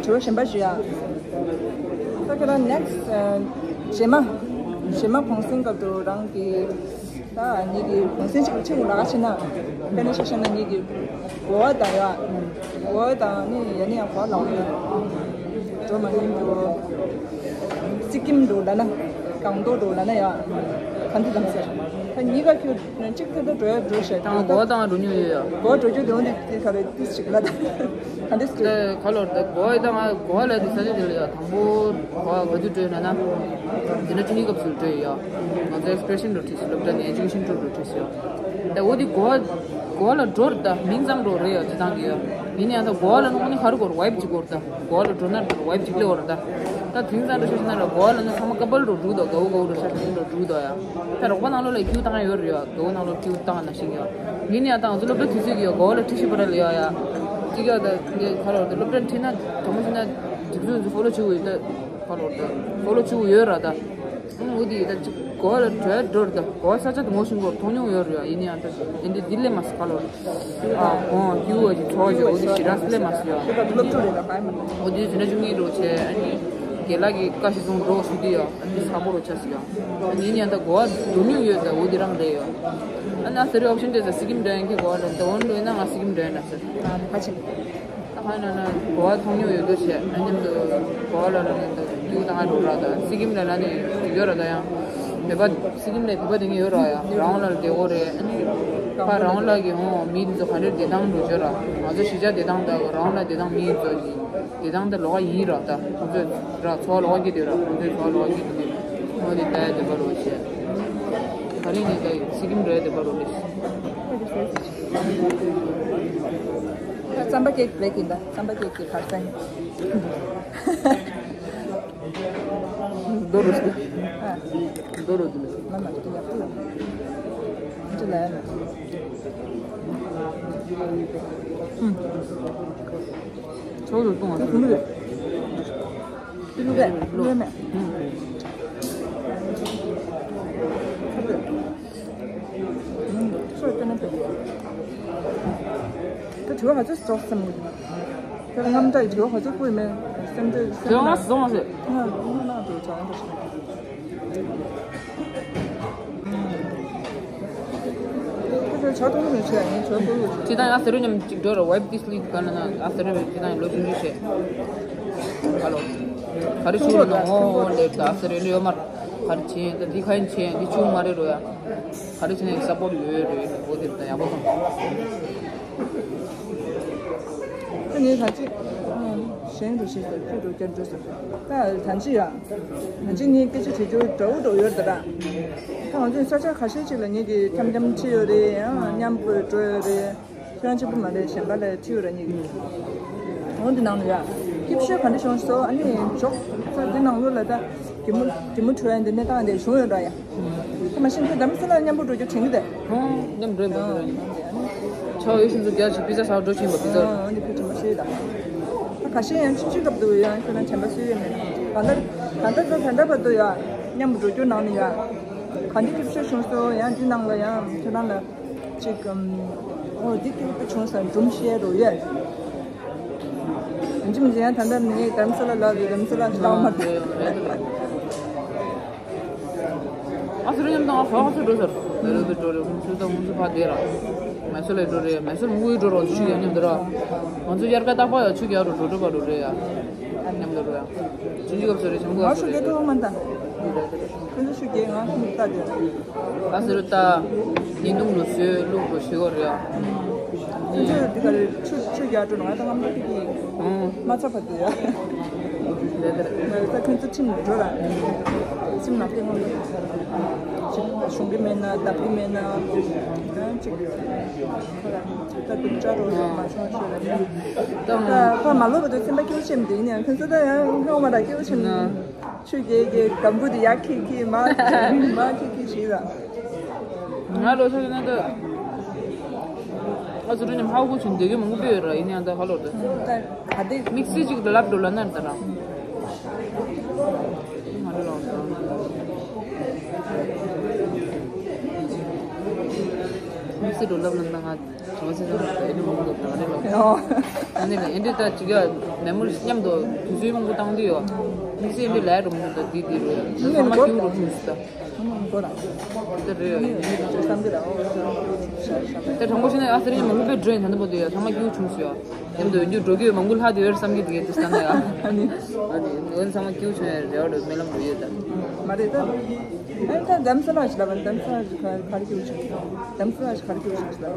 དྲི་བ་གཞན་པ་ཞུ་ཡ། ད་ཁྱེད་རང་ནེག་སི་ཊི་རྗེས་མ་རྗེས་མ་གུང་སེང་སྐབས་དུ་རང་གི་ད་ངེད་ཀྱི་གུང་སེང་གཅིག་ལ་ཕྱིན་དགོས་ལ་ཕྱིན་ན། དཔེར་ན་ཆ་བཞག་ན་ངེད་ཀྱི་གོ་བ་དང་ཡ། གོ་བ་དང་ནི་ཡ་ནི་ཡང་གོ་བ་ལ་འོང་ཡ། འགྲོ་མ་ཉན་འགྲོ། སི་ཀིམ་འགྲོ་ལ་ན། སྒང་ཏོག་འགྲོ་ལ་ན་ཡ། ག་འདི་དང་ཟེར། ད་གཉིས་ཀ་ཁྱོད་གཅིག་ཐོག་ཏུ་འགྲོ་ཡ་འགྲོ་ཤེས་དང་། གོ་བ་དང་འགྲོ་མྱོང་ཡོད་ཡ། གོ་བ་འགྲོ་རྒྱུ་དེ་འོང་དེ་དེ་ག་རེ་ཏིས་ཅིག་ལ་ད། ག་འདི་ཟེར། ད་ག་ལོར་ད་གོ་བ་དང་གོ་བ་ལ་དེ་ས་ཆ་དེ་ལ་ཡ། དང་པོ་གོ་བ་ག་དུས་འགྲོ་ཡོད་ན་ན། དེ་ན་ཆུ་ནི་སྐབས་སུ་འགྲོ་ཡོད་ཡ། ང་ཚོ་ཨེག་སི་ཀར་ཤན་འགྲོ་ཁྲིད་སི། སློབ་གྲྭ་ནས་ཨེ་ཇུ་ཀེ་ཤན་ཊུར་འགྲོ་ཁྲིད་སི་ཡ། ད་འོ་དེ་གོ་བ་གོ་བ་ལ་འགྲོ་ར། ད་མིང་ཙམ་འགྲོ་རེད་ཡ། དེ་དང་གི་ཡ། ཡིན་ཡང་ད་གོ་བ་ལ་ནི་ཁ་རུ་གོར་ཝའིབ་ཅིག་གོར་ད། གོ་བ་ལ་འགྲོ་ན་ཝའིབ་ཅིག་ལེ་བོར་ད། ད་དེང་སང་འདྲ་ཤོད་ན་ར་གོ་བ་ལ་ནི་ཚང་མ་ཀ་པལ་རུ་འགྲོ་ད། ག་བོ་ག་བོ་འགྲོ་ཤ་ཤ་འགྲོ་འགྲོ་ད་ཡ། ད་རོགས་པ་ནང་ལོགས་ལ་ཁྱིའུ་བཏང་ཡོད་རེད་ཡ། ག་བོ་ནང་ལོགས་ཁྱིའུ་བཏང་ན་ཤིང་ཡ། ཡིན་ཡང་ད་ང་ཚོ་སློབ་གྲྭ་དུས་ཚོད་ཀྱི་ཡ་གོ་བ་ལ་ཁྲིད་ཤི་པ་ར་ལ་ཡ་ཡ། ཅིག་ཡ་ད་འདི་ཁ་རོག་ད་སློབ་གྲྭ་ཁྲིད་ན་དྲང་མོ་ཤི་ན་ཇིག་ཚོད་ཚོ་ཧྥོ་ལོ་བྱེད་དགོས་ཡོད་ད། ཁ་རོག་ད་ཧྥོ་ལོ་བྱེད་དགོས་ཡོད་ར་ད། ཨང་འོ་དེ་ད་ཅིག་གོ་བ་ལ་བྲོས་འགྲོ་ར་ད། གོ་བ་ས་ཆ་དུ་ངོ་ཤིང་གོར་མཐོང་མྱོང་ཡོད་རེད་ཡ། ཡིན་ཡང་ད་ཨེ་འདི་འདི་ལས་མ་སི་ཁ་ལོ། ཨ་ཁོང་ཁྱིའུ་བ་ཅིག་ཚོ་ཅིག་འོ་དེ་ཞི་ར་སི་ལས་མ་སི་ཡ། དེ་ག་སློབ་ཕྲུག་རེད་ལ་ག་ཡི་མ་རེད། འོ་དེ་ཟིན་ན་ཆུང་ངེས་འགྲོ་བྱས་ཨ་ནི་རྒན་ལགས་ཀྱི་བཀའ་ཤི་སོང་འགྲོ་ཞུ་དུས་ཡ། ཨ་ནི་ས་པོ་རོ་ཆ་སི་ཡ། ཨ་ནི་ཡིན་ཡང་ད་གོ་བ་འགྲོ་མྱོང་ཡོད་ད། འོ་དེ་རང་རེད་ཡ། ཨ་ན་ཟེར་རེ་ཨོབ་ཤན་དེ་ས་སི་ཀིམ་འདྲ་ཡང་གི་གོ་བ་ལ་ད་འོན་འགྲོ་ཡིན་ན་ང་སི་ཀིམ་འདྲ་ཡིན་ན་ཟེར། ཨ་ནི་ཕ་ཆིམ། ད་ཁ་ན་ན་གོ་བ་མཐོང་མྱོང་ཡོད་དུས་བྱས་ཨ་མཉམ་དུ་གོ་བ་ལ་ལ་མཉམ་དུ་ཁྱིའུ་བཏང་ང་འགྲོ་ར་ད། སི་ཀིམ་ལ་ལ་ནས་འགྲིག་ཡོད་ར་ད། ཡང་བོད་པ་སི་ཀིམ་ལ་བོད་པ་དེ་ངས་ཡོད་ར་ཡ། རང་ལ་བདེ་བོ་རེད། ཨ་ནི་ཕ་རང་ལ་གི་ཧོ་མི་དེ་ཚོ་ག་འདྲ་བདེ་ཐང་འགྲོ་བྱོས་ར། ང་ཚོ་གཞིས་ཆགས་བདེ་ཐང་ད་རང་ལ་བདེ་ཐང་མི་དེ་ཚོ་གི་བདེ་ཐང་ད་ལོགས་ཀ་ཡིན་ར་ད། ཁོང་ཚོས་ར་ཚོ་ལོགས་ཀ་སྐྱིད་དེ་ར། ཁོང་ཚོས་ཚོ་ལོགས་ཀ་སྐྱིད་དེ་ངོ་དེ་ད་ཡ་བདེ་བ་རོ་བྱས། ག་རེ་ནས་ད་སི་ཀིམ་རེད་བདེ་བ་རོ་ལེ། རྩམ་པ་ཀེག་བེག་ཡིན་ད། རྩམ་པ་ཀེག་གི་ཁར་སང་རྡོ་རུ་སི། ཨ། རྡོ་རུ་སི། མ་མ་ཀི་ཡག་པོ་ལ། ཅི་ལ་ཡ་ན། ཧུམ། ཚོགས་རུ་གཏོང་བ། ད་ཁུ་ནུ་རེད། ཏི་ལུ་གས་ལོ་མེ། ཧུམ། སོ་ཏན་ཏན། ད་དྲི་བ་ག་ཚོད་རྫོགས་སམ། ད་རྔམ་དྲག་གི་དྲི་བ་ག་ཚོད་བཀོད་མེད། སེམས་ཁྲལ་སེམས་དྲི་བ་ང་བཟོ་མ་ཟེར། ང་ང་དུ་བྱ་བ་འདྲ་ཞིག་ཁོ་ཚོས་ཇ་འཐུང་ནས་བྱས་ངས་ཇ་བསྐོལ་ཡོད། ཁྱེད་དང་ཡང་ཟེར་རོ་མཉམ་གཅིག་འགྲོ་ར། Wipe this lid ག་ན་ན་ཡང་ཟེར་རོ། ཁྱེད་དང་ཡང་ལོ་ཆུང་ཆུང་བྱས། ཧ་ལོ། ག་རེ་ཆུང་རོ་ན་ཨོ་ལེ་ད་ཟེར་རོ་ཡོད་མར། ག་རེ་བྱས་ད་འདི་ག་ཡིན་བྱས་འདི་ཆུང་མ་རེད་རོ་ཡ། ག་རེ་བྱས་ནས་ས་པོར་ཡོད་རེད་འོ་དེ་ད་ཡག་པོ་སོང་། ཨ་ནི་ད་ཅི་གཞན་དུ་ཞིག་ཏུ་ཁྱོད་དུ་བསྐྱར་འགྲོ་ཟེར། ད་ད་ཅི་ཡ། ད་ཅི་ངས་སྐད་ཆ་དྲི་རྒྱུ་འདྲ་བོ་འདྲ་བོ་ཡོད་ད་ར། ད་ང་ཚོས་ས་ཆ་ཁ་ཤས་ཅིག་ལ་ངེད་ཀྱིས་འཆམ་འཆམ་ཁྲིད་ཡོད་རེད། ཡང་མཉམ་པོ་འགྲོ་ཡོད་རེད། ཁྱོད་རང་གཅིག་པུ་མ་རེད། གཞན་པ་ལ་ཁྲིད་ཡོད་ར་ངེད་ཀྱིས། འོ་འདི་ནང་ལ་ཡ། སྐྱིད་ཤོས་ག་འདྲ་བྱུང་སོང་། ཨ་ནི་འཇོག་ས་འདི་ནང་ལོགས་ལ་ད་གད་མོ་གད་མོ་བྲོ་ཡ་འདི་གནས་སྟངས་འདི་བྱུང་ཡོད་ར་ཡ། ད་མ་གཞི་ཁྱོད་རྡ་རམ་ས་ལ་མཉམ་པོ་འགྲོ་རྒྱུ་དྲན་གྱི་རེད། ཧུང་། མཉམ་འགྲོ་ཡིན་པ་རེད། ཆ་ཡོད་ཤིན་ཏུ་རྒྱ་ཆེ་པི་ཛ་ཟ་འགྲོ་ཆེན་པ་པི་ཛ། ཨ་ནི་ཕི་ཁྲི་མ་ཤེས་ད། ད་ཁ་ཤས་ཡང་ཆུ་ཆུ་སྐབས་དུ་ཡང་ཁྱོད་རང་བྱམས་པ་སུས་ཡོད་མེད། ད་ལྟ་ད་ལྟ་ད་ད་ལྟ་བར་དུ་ཡ་མཉམ་པོ་འགྲོ་རྒྱུ་ནང་ནས་ཡ། ག་འདི་སྐྱིད་ཤོས་བྱུང་སོང་ཡང་འདི་ནང་ལ་ཡང་ཁྱོད་རང་ལ། ཅིག་གམ། ཨོ་འདི་སྐྱིད་པོ་བྱུང་སོང་སྒྲུང་བཤད་རོགས་ཡོད། ཡིན་གཅིག་མིན་གཅིག་ཡང་ད་ལྟ་ངས་རྡ་རམ་ས་ལ་ལབ་ཡོད། རྡ་རམ་ས་ལ་ལབ་མ་ཐུབ། ཨ་ཟེར་མཉམ་དུ་ང་ཧོ་ཧོ་ཚོ་འགྲོ་ཟེར། ལ་ལ་བི་འགྲོ་རེད། ཁོང་ཚོ་ད་ཁོང་ཚོ་ཕ་དེ་ར། མེ་སོ་ལ་འགྲོ་རེད། མེ་སོ་མུ་གུ་འགྲོ་རོགས་ཚུ་ཡང་མཉམ་དུ་ར། ང་ཚོ་དབྱར་ཁ་རྟག་པར་ཡ་ཆུ་རྒྱག་རོགས་འགྲོ་འགྲོ་པ་འགྲོ་རེད་ཡ། མཉམ་དུ་རོ་ཡ། ཆུང་ཆུང་སྐབས་སུ་རེད། ཆུང་ཆུང་སྐབས་སུ་རེད། ང་ཤུགས་རྒྱག་མ་འདང་། ཁོང་ཚོ་ཤུགས་རྒྱག་ང་ཤུགས་རྒྱག་རེད། ཨ་ཟེར་ད། ཉིན་དུང་ལོ་སོའི་ལུག་ལོ་ཤི་གོ་རེད་ཨ། ཁྱོད་ཚོས་འདི་ག་རེ་ཆུ་ཆུ་རྒྱག་འགྲོ་ང་ད་ངམ་ལ་ཁི་ཁི། ཨང་། མ་ཚ་བ་དུ་ཡ། རེད་རེད། ང་ད་ཁྱོད་ཚོ་ཁྲིམས་འགྲོ་ར། ཁྲིམས་ནག་ཏེ་ངམ་ལ། ཅིག་གཞུང་གི་མེད་ན་བདག་གི་མེད་ན། ད་ཅིག་ད་དུ་བཅའ་རོགས་ར་མ་བྱུང་ཤོད་ར། ད་ད་མ་ལོ་བ་དུ་སེམས་པ་སྐྱིད་པོ་བྱེད་མི་འདུག་ཡིན་ཡང་ཁྱོད་ཚོ་ད་ཡང་ངོ་མ་ར་སྐྱིད་པོ་བྱེད་མི་འདུག་ཆུ་རྒྱལ་གྱི་སྒམ་བུ་དེ་ཡར་ཁྱེར་ཁྱེར་མར་ཁྱེར་ཁྱེར་མར་ཁྱེར་ཁྱེར་ཞིག་ལ། ང་ལོ་ཆུང་ན་ད། ང་ཚོ་རུ་ཉམས་ཧ་གོ་ཆུང་དེ་གི་མང་པོ་ཡོད་ར་ཡིན་ཡང་ད་ཧ་ལོ་ད། ད་ག་དེ་དམིགས་བསལ་ཅིག་ལ་ལབ་འགྲོ་ལ་ན་ད་ར། ང་ལོ་ལོ་ད། དམིགས་བསལ་འགྲོ་ལབ་ན་ད་ང་བྱ་བ་ཚེ་ཚང་ད་ཨེ་འདྲ་མང་པོ་ད་ང་རེ་ལོ། ཨ་ནི་ལ་ཨེ་འདྲ་ད་ཅིག་ཡ་ནས་མུར་མཉམ་དུ་དུས་ཚོད་མང་པོ་བཏང་དུས་ཡོད། དམིགས་བསལ་ཨེ་འདྲ་ལས་རུ་མང་པོ་ད་དེ་དེ་རུ་ཡ་ཚང་མ་སྐྱིད་རུ་ཆུང་སི་ད། ད་རེད་ཡ། དེ་དྲང་པོ་བཤད་ན་ཨ་ཟེར་ཡ་མང་པོ་བྲོས་ད་འདི་པོ་དེ་ཡ་ཚང་མ་སྐྱིད་ཆུང་སི་ཡ། མཉམ་དུ་འཇུ་འགྲོ་རྒྱུ་མང་པོ་ལྷག་དེ་ཡོད་བསམ་གྱི་དེ་གས་དེ་ལྟ་ན་ཡ། ཨ་ནི། ཨ་ནི་འོན་ཚང་མ་སྐྱིད་ཆུང་ཡ་རེ་བ་རེ་སྨོན་ལམ་རེ་ཡོད་ད། མ་རེད་ད། ཨ་ནི་ད་རྡ་རམ་ས་ལ་ཞིག་ལ་བ་རྡ་རམ་ས་ལ་ཞིག་ག་རེ་སྐྱིད་ཆུང་། རྡ་རམ་ས་ལ་ཞིག་ག་རེ་སྐྱིད་ཆུང་ཞིག་ལ།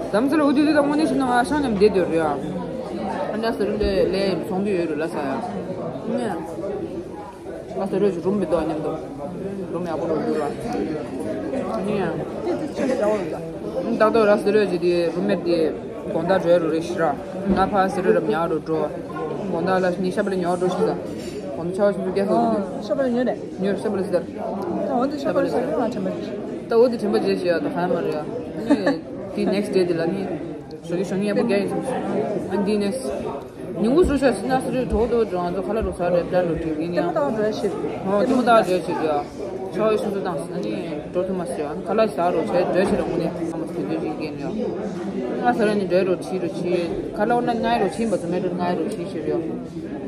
རྡ་རམ་ས་ལ་འོ་དེ་དུས་ད་དངོས་གནས་བཤད་ན་ང་ཤང་ཉམས་བསྡད་སྡོད་རེད་ཨ། ཨ་ནི་ཨ་ཟེར་འདི་ལས་ཚོང་འདུས་ཡོད་རུ་ལ་ས་ཡ། ཨ་ཟེར་རོ་ཅིག་རུམ་མི་འདུག་ཨ་མཉམ་དུ། རུམ་ཡག་པོ་རུ་འདུག་ལ། ཨ་ནི་ཡ། ཏི་ཏི་ཆུ་ཞྭ་བོ་རུ་ལ། ཏག་ཏག་ར་ཟེར་རོ་ཅིག་དེ་རུམ་མེཊ་དེ། དགོང་དག་འགྲོ་ཡ་རུ་རེད་ཤི་ར། ང་ཕ་སི་རི་རབ་ཉག་རུ་འགྲོ། དགོང་དག་ལ་ནི་ཤ་པ་ལ་ཉོ་འགྲོ་ཤི་ད། དགོང་དག་ཆ་བ་ཆུ་ཚོད་བརྒྱད་ཨོ། སོང་། ཤ་པ་ལ་ཉོ་རེད། ཉོ་ཤ་པ་ལ་སི་དར། ད་འོན་ཏེ་ཤ་པ་ལ་ཤ་པ་ལ་དྲན་པ་རེད། ད་འོ་དེ་དྲན་པ་རྗེས་ཤི་ཡ་ད་ཧ་མ་རེད་ཡ། ནི་དེ་next day དེ་ལ་ནི། ཞོགས་ཀྱི་ཞོགས་ཉིན་ཡག་པོ་རྒྱག་ཡིན་སོང་། ཨ་འདི་ནས། ཉིན་གུང་ཟུར་ཤ་སི་ན་སི་རི་གྲོགས་དོ་ང་ཚོ་ཁ་ལག་རུ་ཟ་རེད་པ་ལ་རུ་ཏི་ཡིན་ཡ། ལྟད་མོ་ལྟ་བ་འགྲོ་ཡ་ཤི། ཧོ་ལྟད་མོ་ལྟ་བ་འགྲོ་ཡ་ཤི་ཡ། ཆ་བའི་སོ་སོ་དང་ཨ་ནི་འགྲོ་ཐུབ་མ་སི་ཡ། ཁ་ལག་ཟ་རུ་བྱས་འགྲོ་ཤི་ར་དངོས་གནས་ང་མ་སི་དེ་དུས་ཀྱི་རྒན་ཡ། ང་ཟ་ར་ནི་འགྲོ་རུ་ཆི་རུ་ཆི། ཁ་ལག་འོ་ན་ང་རུ་ཆི་བ་ཚོ་མེད་རུ་ང་རུ་ཆི་ཤི་ཡ།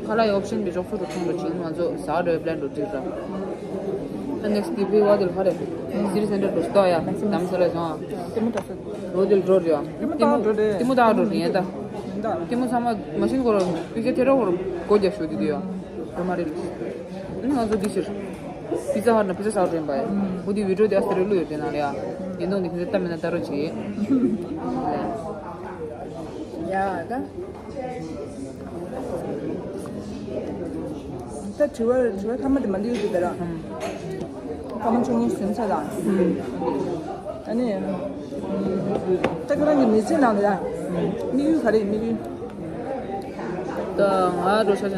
ཁ་ལག་ཡ་option དེ་ཕྱོགས་སུ་རུ་ཐོང་རུ་ཆི། ང་ཚོ་ཟ་རེད་པ་ལ་རུ་ཏི་ར། ད་next དེ་བི་བ་དེ་ལ་ཧ་རེད། སི་རི་སེན་ཊར་དུ་སྟོ་ཡ་དམ་ས་ལ་སོང་ཨ། ལྟད་མོ་ལྟ་ས། རོ་དེ་ལ་འགྲོ་རེད་ཡ། ལྟད་མོ་ལྟ་འགྲོ་རེད། ལྟད་མོ་ལྟ་འགྲོ་རེད་ཡ་ད། ལྟད་མོ་ཚང་མ་མ་ཤེས་སྐོར་པི་ཀ་ཐེ་རོ་སྐོར་སྒོ་རྒྱག་ཤོག་དེ་དུས་ཡ། རོ་མ་རེད། ཨ་ནི་ང་ཚོ་འདི་ཕྱིར། པི་ཛ་ཧཊ་ན་པི་ཛ་ཟ་འགྲོ་ཡིན་པ་ཡ། ཧུ་དི་བི་ཌི་ཡོ་དེ་ཨ་སི་རེ་བླུག་ཡོད་དེ་ནང་ལ་ཡ། ཡིན་ནོ་འདི་ཁྱེད་ཚོ་ལྟ་མེད་ན་ལྟ་རོགས་བྱེད། ཡ་ད། ད་དྲི་བ་དྲི་བ་ཐ་མ་དེ་མ་འདི་ཡོད་དེ་ད་ར། ཐ་མ་བཅུ་གཉིས་ཟིན་ཚར་ད། ཨ་ནི། ད་ཁྱོད་རང་གི་མི་ཚེ་ནང་ལ་ཡ། དམིགས་ཡུལ་ག་རེ་ཡིན་དམིགས་ཡུལ། ད་ང་འགྲོ་ཤ་ཆ་ན།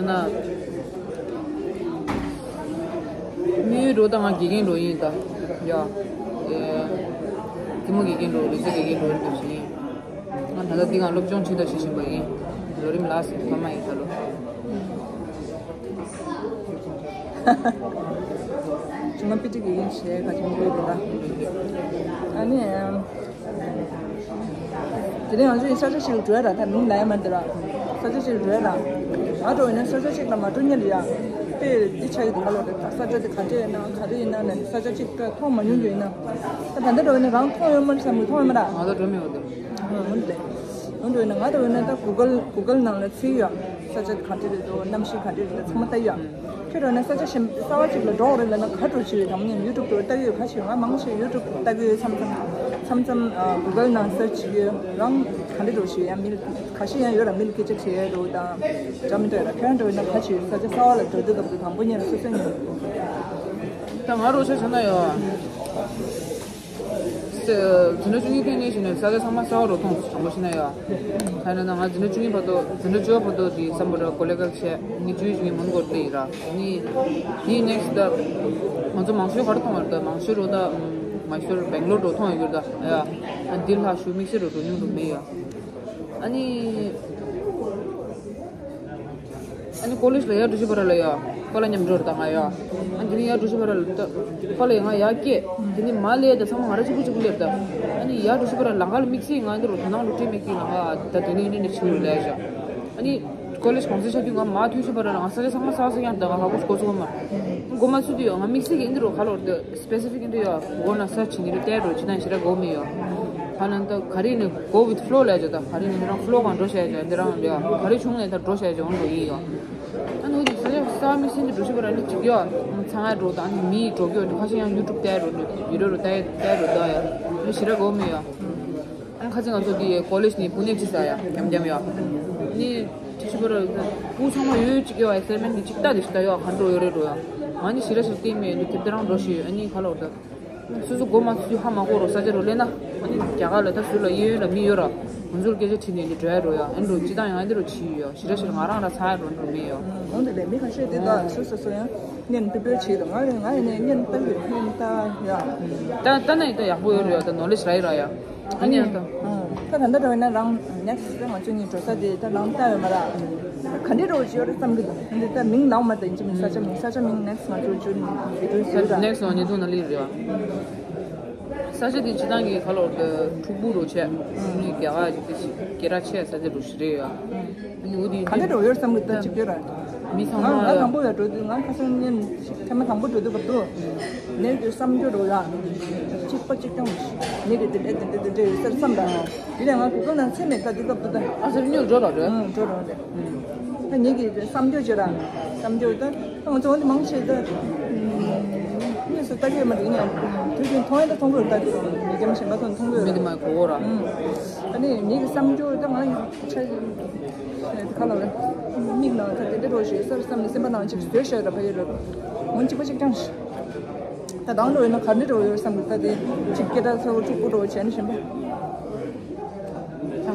དམིགས་ཡུལ་འགྲོ་ད་ང་དགེ་རྒན་འགྲོ་ཡིན་ད། ཡ། ཨེ། གཏི་མུག་དགེ་རྒན་འགྲོ་ལུས་རྩལ་དགེ་རྒན་འགྲོ་ཡིན་འགྲོ་ཞིག་ཡིན། ང་ད་ལྟ་འདི་ག་སློབ་སྦྱོང་བྱེད་དང་བྱེད་བཞིན་པ་ཡིན། ལོ་རིམ་ལ་སི་ཐོག་མ་ཡིན་ད་ལོ། ཇུ་མ་པི་ཏི་གི་ཡིན་ཞེས་ག་ཅུང་དགོས་འདུག་ད། ཨ་ནི། དེ་རིང་ང་ཚོ་ཡིན་ས་ཆ་ཞིག་ལ་འགྲོ་ཡ་ར་ད་མིང་ལ་ཡ་མ་འདི་ར། ས་ཆ་ཞིག་ལ་འགྲོ་ཡ་ར། ང་འགྲོ་ཡིན་ན་ས་ཆ་ཞིག་ལ་མ་འགྲོ་ཉན་ལ་ཡ། དཔེ་འདི་ཆགས་ཀྱི་འདུག་ག་ལོ་རེད་ད། ས་ཆ་དེ་ག་འདྲ་ཡིན་ན་ག་རེ་ཡིན་ན་ནས་ས་ཆ་ཅིག་མཐོང་མ་མྱོང་རྒྱུ་ཡིན་ན། ད་ད་ལྟ་འགྲོ་ཡིན་ན་རང་མཐོང་ཡོད་མ་རེད་བསམ་གི། མཐོང་ཡོད་མ་ར། ང་ཚོ་འགྲོ་མི་ཡོང་འདུག་འོན་ཏེ། འོན་ཏེ་ན་ང་དང་འོན་ན་ད་གུ་གལ་གུ་གལ་ནང་ལ་ཚུད་ཡོད། ས་ཆ་ག་འདྲ་རེད་འདུག་གནམ་གཤིས་ག་འདྲ་རེད་འདུག་ཚང་མ་ལྟ་ཡོད། ཁྱོད་འོན་ན་ས་ཆ་གཞན་གསར་བ་ཅིག་ལ་འགྲོ་དགོས་རེད་ལབ་ན་ག་འགྲོ་ཆེ་རེད། དང་ནི་ཡུ་ཊུབ་འགྲོ་ལྟ་ཡོད་ག་ཆེ། ང་མང་ཆེ་ཡུ་ཊུབ་ལྟ་གི་ཡོད། མཚམས་མཚམས་མཚམས་མཚམས་གུ་གལ་ནང་སར་ཆི་གི་ཡོད། རང་ག་འདྲ་འགྲོ་ཆེ་ཡང་མི་ལ་ག་ཤེད་ཡང་ཡོད་ར། མི་ལ་སྐད་ཆ་དྲིས་ཡོད་འདུག་དང་འདྲ་མི་འདྲ་ཡོད་ར། ཁྱོད་འགྲོ་ན་ག་ཆེ་ས་ཆ་གསར་བ་ལ་འགྲོ་དུས་སྐབས་དུ་དང་པོ་ཉིད་ལ་སོ་སོ་ཉིད། ད་ང་རོ་ཆ་བྱས་ན་ཡོད། འཛིན་གྲྭ་བཅུ་གཉིས་ཐོན་ནས་བྱས་ནས་ས་ཆ་ཚང་མ་གསར་བ་རུ་མཐོང་དྲང་པོ་བཤད་ན་ཡ། ད་ཡིན་ན་ང་འཛིན་གྲྭ་བཅུ་གཉིས་བར་དུ་འཛིན་གྲྭ་བཅུ་པ་བར་དུ་དེ་བསམ་པ་ར་ཀོ་ལེ་གལ་བྱས་ནི་བཅུ་གཉིས་མོན་གོར་སླེབས་ཡིན་ར། ནི་དེའི་next ད་ང་ཚོ་མང་ཤོས་ག་རེ་མཐོང་བ་རེད། ད་མང་ཤོས་རུ་ད་མ་ཤོར་སྦེང་ལོར་རུ་མཐོང་ཡོད་ར། ད་ཡ་འདི་ལྷག་ཤུ་དམིགས་བསལ་རུ་འགྲོ་མྱོང་རུ་མེད་ཡ། ཨ་ནི། ཨ་ནི་ཀོ་ལེཇ་ལ་ཡར་འགྲོ་ཤི་བར་ལ་ཡ། པ་ལ་མཉམ་འགྲོ་རེད་ད་ང་ཡ། ཨ་དེ་ནི་ཡར་འགྲོ་ཤི་བར་ལ་ད། པ་ལ་ཡ་ང་ཡར་སྐྱེས། དེ་ནི་མ་ལས་ད་ཚང་མ་ང་ར་གཅིག་པུ་གཅིག་པུ་སླེབས་ད། ཨ་ནི་ཡར་འགྲོ་ཤི་བར་ལ་ལམ་ཁ་ལ་དམིགས་བསལ་ང་འདི་རུ་དོ་སྣང་རུ་སྤྲད་མེད་ཀི་ང་ད་དེ་ནི་ཡིན་ནི་ཆི་རུ་ལས་བཞག་ཨ་ནི་ཀོ་ལེཇ་གོང་ཚད་ཆགས་དུས་ང་མ་ཐུག་ཤི་བར་ལ་ང་ས་ཆ་ཚང་མ་གསར་གསར་ཡང་ད་ང་ཧ་གོ་གོ་ཚུགས་མ། གོ་མ་ཚུགས་དུས་ཡ་ང་དམིགས་བསལ་གི་འདི་རུ་ཁ་ལོར་ད། སི་པེ་སི་ཕིག་ཨིན་དུ་ཡོད། གོ་ན་ས་ཆི་ནི་རེ་ཏེ་འགྲོ་ཅི་ན་ཞི་ར་གོ་མི་ཡོད། ཧ་ན་ད་ག་རེ་ནི་go with flow ལས་ཅོ་ད་ག་རེ་ནི་རང་flow གང་འགྲོ་ཤེས་ཅོ་འདི་རང་ཡོད། ག་རེ་བྱུང་ནས་ད་འགྲོ་ཤེས་ཅོ་འོང་འགྲོ་ཡིན་ཡོད། ཨ་ནུ་དེ་ས་ས་མི་སིན་དུ་འགྲོ་ཤི་བ་ར་ནི་ཅིག་ཡོད། ཚང་ང་འགྲོ་ད་ནི་མི་འགྲོ་གི་ཡོད་ཁ་ཤས་ཡང་ཡུ་ཊུབ་ཏེ་འགྲོ་འགྲོ་ཡུ་ཊུབ་རུ་ཏེ་ཏེ་འགྲོ་ད་ཡོད། ནི་ཞི་ར་གོ་མི་ཡོད། ཨ་ཁ་ཅིག་ང་ཚོ་དེ་ཀོ་ལེཇ་ནི་བུ་ནེ་ཅི་ས་ཡ་རྒྱམ་རྒྱམ་ཡོད། ནི་ཅི་ཤི་བ་ར་བུ་ཚང་མ་ཡོད་ཅིག་ཡོད། ཨེ་སེ་མེན་ནི་ཅིག་ལྟ་དེ་ཤི་ད་ཡོད་ག་འགྲོ་ཡོད་རེད་འགྲོ་ཡོད། ང་ནི་ཞི་ར་ཞིག་སྟེང་མེད་འདུག་དེབ་ཏེ་རང་འགྲོ་ཤི་ཡོད། ཨ་ནི་ཁ་ལོར་ད། སོ་སོ་མགོ་མ་ཚུགས་ཧ་མ་གོ་རོ་ས་ཆ་རུ་སླེབས་ན། ཨ་ནི་རྒྱ་གར་ལ་ད་སུ་ལ་གཡས་གཡོན་ལ་མི་ཡོད་ར། ང་ཚོར་སྐད་ཆ་དྲིས་ནས་འདི་འགྲོ་ཡ་རོ་ཡ། ཨ་ནི་རོ་ཅི་དང་ཡང་འདི་རོ་ཆི་ཡོད་ཡ། ཞི་ར་ཞིག་ང་རང་ར་ཚ་ཡ་རོ་འགྲོ་མི་ཡོད། འོང་དེ་ལས་མི་ཁ་ཤས་དེ་ད་སོ་སོ་སོ་ཡང་བརྙན་ཕུད་ཕུད་བྱེད་དང་ང་ཡང་ང་ཡང་ནས་བརྙན་ལྟ་གི་བརྙན་ལྟ་ཡ། ད་ལྟ་ན་ཡི་ད་ཡག་པོ་ཡོད་རེད་ཡ། ད་ནོ་ལེཇ་ར་ཡི་ར་ཡ། ཨ་ནི་ཡང་ད། ད་ད་ལྟ་འགྲོ་ཡིན་ན་རང་ནེག་སི་ང་ཚོ་གཉིས་འགྲོ་ས་དེ་ད་ནང་ལྟ་ཡོད་མ་ར། ག་འདྲེ་འགྲོ་བྱེད་ཡོད་རེད་བསམ་གི་འདུག་འདི་ད་མིང་ནང་མ་ད་ཡིན་གཅིག་མིན་ས་ཆ་མིང་ས་ཆ་མིང་ནེག་སི་ང་ཚོ་བརྗོད་ནས་བརྗོད་ས་ཟེར་ད། ནེག་སི་ང་ཉེ་དུ་ན་ལི་རེད་བ། ས་ཆ་དེ་སྤྱི་བཏང་གི་ཁ་ལོར་དུ་འཁྲུག་པོ་རུ་ཆེ། ནི་རྒྱ་གར་གྱི་དེ་ཞིག་སྐད་གྲགས་ཆེ་ས་ཆ་རུ་ཞིག་རེད་ཡ། ནི་འུ་དི་ག་འདྲེ་འགྲོ་ཡོད་བསམ་གི་འདུག་ཅིག་ཡོད་ར། མི་ཚང་མ་ང་དང་པོ་ཡ་འགྲོ་དུས་ང་ཁ་སང་ཉིན་ཞིག་ཐེངས་མ་དང་པོ་འགྲོ་དུས་བར་དུ། ནས་དུས་བསམ་རྒྱུ་རུ་ཡ། གཅིག་པ་གཅིག་རྐྱང་། ནི་གི་དེ་འདྲ་དེ་འདྲ་དེ་འདྲ་ཡོད་སར་བསམ་དང་། དེ་ནས་ང་གུ་གུ་ནང་ཚེ་མེད་ད་དེ་སྐབས་དུ་ད། ཨ་ཟེར་ཉོ་འགྲོ་ར་རེད། ཨང་འགྲོ་ར་རེད། ད་ངེད་ཀྱི་བསམ་རྒྱུ་བྱེད་ར། བསམ་རྒྱུ་ད་ང་ཚོ་འདི་མང་ཆེ་ད། དངོས་སུ་ལྟ་གི་མ་རེད་ཡིན་ཡང་དུས་རྒྱུན་མཐོང་ཡ་ད་མཐོང་གི་རེད། ད་དེ་མི་རྒྱ་མ་གཞན་པ་ཚོ་མཐོང་གི་མི་རེད། དེ་མ་གོ་གོ་ར། ཨང་། ད་ནི་ངེད་ཀྱི་བསམ་རྒྱུ་ད་ང་ཡི་ཆ་ཡི་ཁ་ལ་རེད། མིག་ནང་ད་དེ་འདྲ་རོ་ཞེས་སར་བསམ་ནས་སེམས་པ་ནང་ཅིག་བཟོས་བཞག་ར་བ་ཡོད་ར། ངོ་གཅིག་པ་གཅིག་རྐྱང་ཞིག་ད་དང་འགྲོ་ཡོད་ན་ག་འདྲ་འགྲོ་ཡོད་བསམ་གི་ད་དེ་གཅིག་སྐད་གྲགས་ཚ་བོ་གཅིག་པུ་འགྲོ་བྱས་ནས་གཞན་པ།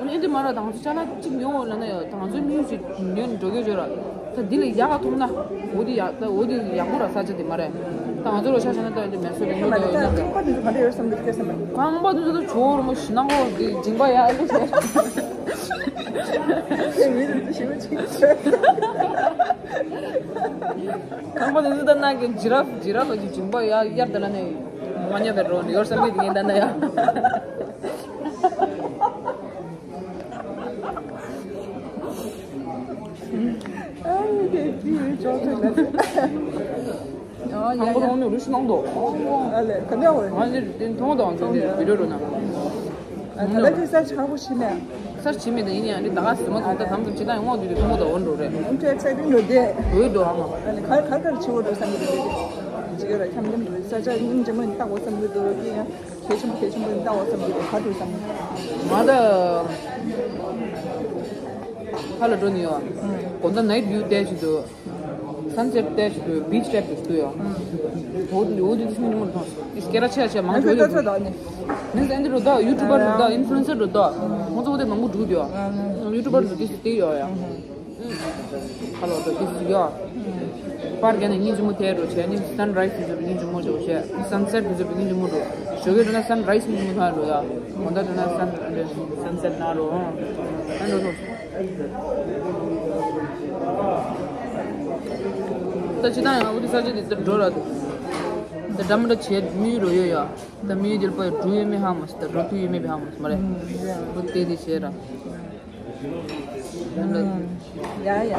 ཨ་ནི་འདི་མ་ར་དང་ཚོ་ཅ་ལག་གཅིག་ཉོ་འོ་ལ་ན་ཡ་དང་ཚོའི་མིའུ་ཞིག་ཉོ་འགྲོ་གི་བརྗོད་ར། ད་འདི་ལ་ཡག་ག་མཐོང་ན་འོ་འདི་ཡག་ད་འོ་འདི་ཡག་པོ་ར་ས་ཆ་འདི་མ་རེད། དང་ཚོ་རོ་ཤ་ཤ་ན་ད་འདི་མེ་སོ་རི་མོ་ད་འདི་ད་ད་ཅིག་པ་འདི་ཚོ་ག་འདྲ་ཡོད་བསམ་གི་སྐད་སེམས་པ། ཁང་པ་འདི་ཚོ་ད་ཇོ་རི་མོ་ཞི་ན་འོ་འདི་སྦྱིན་པ་ཡག་ཨེ་ལུ་ཟེར། ཁྱེད་མི་འདི་ཞི་མ་ཅིག་ཟེར། ཁང་པ་འདི་ཚོ་ད་ན་གི་ཇི་ར་ཇི་ར་ལ་ཅིག་སྦྱིན་པ་ཡག་ཡར་ད་ལ་ནས་མ་ཉོ་བའི་རོ་འདི་ཡོར་བསམ་གི་འདི་ངས་ད་ན་ཡ། ཨ་ཡེ་དེ་ཅི་ཡོད་ཅོག་ཙེ་ལ། ཨ་ཡ་ཡ། ཁང་པ་ནང་ནས་རུ་ཤི་གནང་དོ། ཨ་ལེ་ག་འདྲ་བ། ང་འདི་དེ་མཐོང་དང་དེ་འདི་བི་ཌིའོ་རུ་ན། ཨ་ད་ལ་དེ་ས་ཆ་ཁ་པོ་ཤི་ནས། སར་བྱེད་མེད་དང་ཡིན་ཡང་འདི་ད་ག་སི་མ་གང་ལྟར་དམ་དུ་ཇི་ལྟར་ཡོང་བ་འདུས་ཏེ་མཐོང་དང་འོན་འགྲོ་རེད། ཨ་ཁྲའི་ཚད་དུ་འགྲོ་དེ། འོས་འགྲོ་ཨ་མ། ཨ་ལེ་ག་ག་ག་ཆེ་བོ་འགྲོ་བསམ་གི་འདུག་ཅི་ཡོད་ར་འཁྱམ་འཁྱམ་འགྲོ་ས་ཆ་སྙིང་རྗེ་མོ་ཡིན་ལྟ་བ་བསམ་གི་འདུག་ཡིན་ཡང་། གལ་ཆེན་པོ་གལ་ཆེན་པོ་ཡིན་ལྟ་བ་བསམ་གྱི་རེད། ག་འགྲོ་བསམ། ང་ད་ཧ་ལ་འགྲོ་ནི་ཡོད། དགོང་དག་ནའི་ཊི་བིའུ་བལྟས་བྱེད་དུ། སན་སེཊ་བལྟས་བྱེད་དུ་བིཆ་ཊེབ་ཏུ་ཞུ་ཡོད། འོ་འདི་འོ་འདི་ཚོ་ཉིན་མོ་མཐོང་སོང་། དེ་སྐད་གྲགས་ཆེ་ཆེ་མང་ཆེ་ཆེ་ཆེ། ནི་ཟན་འདི་རུ་ད་ཡུ་ཊུ་བར་རུ་ད་ཨིན་ཕུ་ལུ་ཨེན་སར་རུ་ད་ཁོང་ཚོ་འོ་དེ་མང་པོ་འགྲོ་གི་ཡོད། ཡུ་ཊུ་བར་རུ་དེ་སུ་དེ་ཡོད་ཡ། ཧ་ལོ་ད་དེ་སུ་ཡོད། པར་རྒྱ་ནས་སྙིང་རྗེ་མོ་ཐལ་འགྲོ་བྱས་ནི་སན་རའི་སི་དེ་ཚོ་སྙིང་རྗེ་མོ་འགྲོ་བྱས། སན་སེཊ་དེ་ཚོ་སྙིང་རྗེ་མོ་འགྲོ། ཞོགས་ཀས་འགྲོ་ན་སན་རའི་སི་སྙིང་རྗེ་མོ་ཐལ་འགྲོ་ཡ། དགོང་དག་འགྲོ་ན་སན་སན་སེཊ་ན་འགྲོ་ཨང་། ཨ་འགྲོ་སོང་། ད་ཅི་ད་ཡང་འུ་དུ་ས་ཆ་དེ་ཚོ་འགྲོ་ར། ད་འདྲ་མི་འདྲ་བྱས་མི་ཡུལ་རོ་ཡོད་ཡ། ད་མི་ཡུལ་དེར་པ་འགྲོ་ཡོད་མེད་ཧ་མ་སི། ད་འགྲོ་ཐུབ་ཡོད་མེད་པ་ཧ་མ་སི་མ་རེད། འུ་དེ་དེ་བྱས་ར། ཡ་ཡ།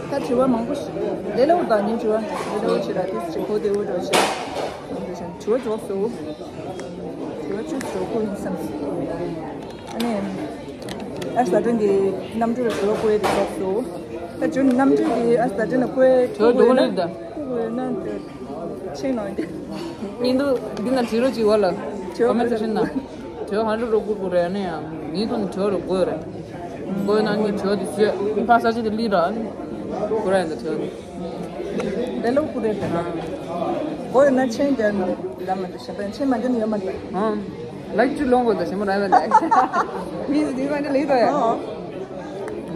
ད་དྲི་བ་མང་པོ་ཞིག་ལས་སླ་བོ་དང་ཉིན་དྲི་བ་ལས་སླ་བོ་ཞིག་ལ་དེ་ཅིག་གོ་བདེ་བོ་འགྲོ་ཞིག་དྲི་བ་འཇོག་སོ། དྲི་བ་བཅུ་ཞོག་ཁོ་ཡིན་བསམ་སོང་། ཨ་ནི་ཨ་ས་ཏྲན་གྱི་གནམ་གྲུ་ལ་དྲི་བ་བཀོད་ཡས་དེ་འཇོག་སོ། ད་ཅོ་ནི་གནམ་གྲུ་གི་ཨ་ས་ཏྲན་ལ་བཀོད་དྲི་བ་འགྲོ་གི་ཡོད་ན་རེད་ད། བཀོད་དགོས་ཡོད་ན་དེ། ཆེ་ནང་དེ། ཉིན་དུ་འདི་ན་བྲིས་རོགས་བྱེད་བ་ལ། བྲིས་རོགས་ཀོ་མེན་ཊི་སེག་ཤན་ན། བྲིས་རོགས་ག་འདྲ་རོགས་བསྐུར་དགོས་རེད་ཨ་ནི་ཡང་ངའི་ཐོག་ནས་བྲིས་རོགས་དགོས་རེད། དགོས་ན་ནི་བྲིས་དེ་བཟོས་ཕ་ས་ཆ་དེ་ལི་ར། དགོས་ར་ཡིན་ད་བྲིས་དེ། དེ་ལོ་བསྐུར་རེད་ད། དགོས་ཡོད་ན་ཆེན་རྒྱག་ནི་ལ་མ་འདུག་ཞེ་པན་ཆེན་མ་འདི་ནི་ཡོད་མ་འདུག་ཨང་། ལའིཀ་བཅུ་ལོངས་དགོས་ད་ཞེ་མོ་ར་ཡོད་ད། མི་འདི་མ་འདི་ལི་ད་ཡ། ཨོ།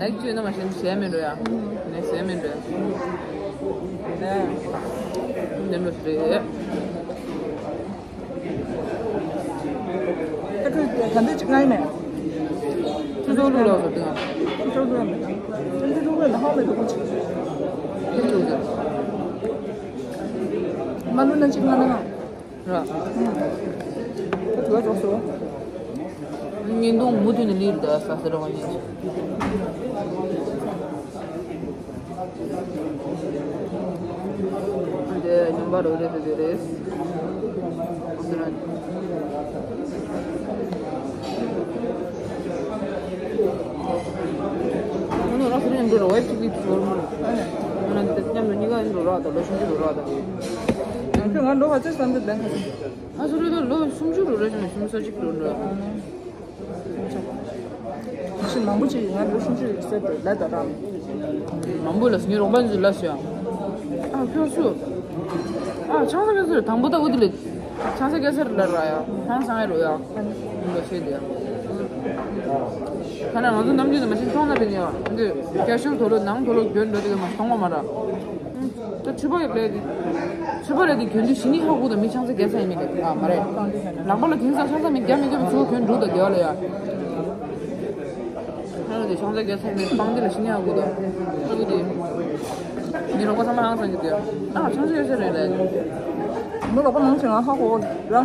ནག་ཅུ་ན་མ་ཤེས་ཟས་མེད་འགྲོ་ཡ། ནས་ཟས་མེད་འགྲོ་ཡ། ནས་འདི་འགྲོ་ཞིག་རེད། ད་ཁོས་ག་འདྲ་ཅིག་ང་ཡིན་མེད། ཁྱོད་ཚོ་ལུག་ལོག་སོ་དེ་ང་། ཁྱོད་ཚོ་ལུག་མེད། ཁྱོད་ཚོ་ལུག་ལ་ཧང་མེད་དུ་ཁོ་ཅིག་ཁྱོད་ཚོ་ལུག་མ་ལུག་ན་ཅིག་ང་ན་ང་། ར། ད་དུ་བ་རོགས་སོ། བརྙན་ཐུང་མུ་མཐུད་ནས་ལིར་ད་ས་ས་ར་བ་ཉིན། འདི་ཉམས་པ་རོ་རེ་ཟེར་རེད། ང་ཚོ་རང་ཚོ་མཉམ་དུ་རོ་ཝེབ་ཅིག་ལིར་ཤོར་མ་རེད། ང་ཚོ་མཉམ་དུ་གཉིས་ཀ་ཡིན་འགྲོ་ར་ད་ལོ་ཆུང་ཆུང་འགྲོ་ར་ད། ང་ཚོ་ང་ལོ་ག་ཚོད་བསམ་གྱི་ལྡན་ག་ཚོད། ང་ཚོ་རེ་ད་ལོ་སུམ་ཅུ་རུ་རེ་བཞིན་སུམ་ཅུ་སོ་གཅིག་རུ་འགྲོ། ཞིག་མང་པོ་ཅིག་ང་ལོ་སུམ་ཅུ་རུ་སེ་ལ་ད་རང་། མང་པོ་ལ་ངའི་རོགས་པ་ཚོས་ལབ་ཤག་ཨ་ཁྱོད་སུ། ཨ་ཆང་ས་ག་ཟེར་དང་པོ་ད་འུ་དུ་ལས། ཆང་ས་ག་ཟེར་ལ་ར་ཡ་ཆང་ས་ངའི་རོ་ཡ། འུ་ལ་ཤེས་དེ་ཡ། ཁ་ན་ང་ཚོ་ནམ་རྒྱུན་དུ་མ་ཤེས་མཐོང་ན་པས་ནི་ཡ་འདི་ཀེ་ཤུལ་དོ་ལོ་ནང་དོ་ལོ་གྱོན་འགྲོ་དེ་ག་མ་མཐོང་བ་མ་ར། ད་ཕྱུ་པ་ཡོད་ལས་དེ། ཕྱུ་པ་རེད་དེ་གྱོན་དུས་ཞི་ནི་ཧ་གོ་དང་མི་ཆང་ས་རྒྱག་ས་ཡིན་མིན་ལས་ཨ་མ་རེད། ལག་པ་ལ་དེང་སང་ཆང་ས་མི་རྒྱག་མི་རྒྱག་པའི་ཕྱུ་པ་གྱོན་འགྲོ་དང་དེ་བ་ལ་ཡ། ཧ་ལ་དེ་ཆང་ས་རྒྱག་ས་ཡིན་མིན་སྤང་དེ་ལ་ཞི་ནི་ཧ་གོ་དང་། ཧ་གོ་དེ། མི་རོགས་པ་ཚང་མ་ཧང་སང་གི་དེ། ཨ་ཆང་ས་རྒྱག་ས་རེད་ལས། མི་རོགས་པ་མང་ཆེ་ང་ཧ་གོ་ར།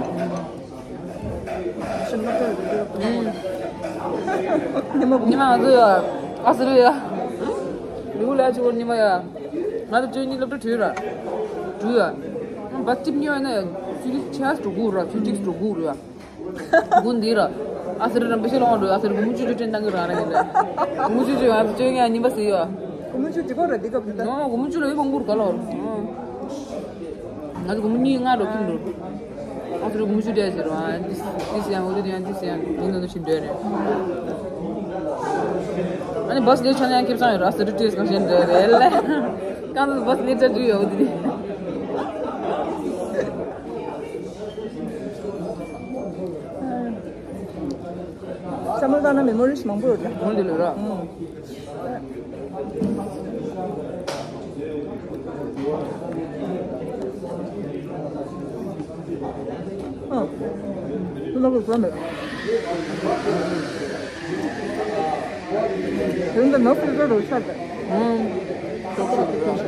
ཉི་མ་ང་ཚོ་ཡ། ཨ་སི་རི་ཡ། ལུག་ལ་ཆུ་བོར་ཉི་མ་ཡ། ང་ཚོ་བཅུ་གཉིས་སློབ་གྲྭ་བྲོས་ར། བྲོས་ཡ། བ་ཏིབ་ཉོ་ཡ་ན་ཡ། ཚུལ་ཆེ་ཨ་སི་འགྲོ་དགོས་ར། ཚུལ་ཏིག་འགྲོ་དགོས་ར། དགུན་འདི་ར། ཨ་སི་རི་ར་འབེ་ཤེ་ལོང་འགྲོ། ཨ་སི་རི་གོ་མོ་ཆུ་ཆུ་ཏྲེན་ཏང་གི་ར་ར་ཡིན་ལ། གོ་མོ་ཆུ་ཆུ་ང་ཚོ་བཅུ་གཉིས་ཉི་མ་སི་ཡ། གོ་མོ་ཆུ་ཅི་གོ་ར་འདི་སྐབས་འདི་ད། ནོ་གོ་མོ་ཆུ་ལ་ཡི་མང་པོར་ག་ལོར། ང་ཚོ་གོ་མོ་གཉིས་ལྔ་འགྲོ་ཁྱིམ་འགྲོ། ཨ་ཚོ་རུ་མུ་ཆུ་འདྲ་ཟེར་བ། འདི་འདི་ཡང་འོ་དེ་ཡང་འདི་ཡང་མི་འདུག་ན་ཞིག་འདོད་རེད། ཨ་ནི་བཱས་ལས་ཆ་ན་ཡང་ཁེབས་སང་ཡོད་ར་ས་རུ་ཏིས་གང་ཞན་འདོད་རེད་ལ། གང་ལ་བཱས་ལས་ཆ་རྒྱུ་ཡོད་འོ་དེ། ཤ་མོ་ལྟ་ན་མེ་མོ་རིས་མང་པོ་ཡོད་ཀྱང་། མོ་འདི་ལོས་ར། ཨ། ཨ། ཁོ་ལ་ཁོ་བཟོ་མེད། དེ་འདི་ནོར་ཕི་ལ་རོ་ཤ་དེ། ཨ། ཤོག་ཤོག་ར།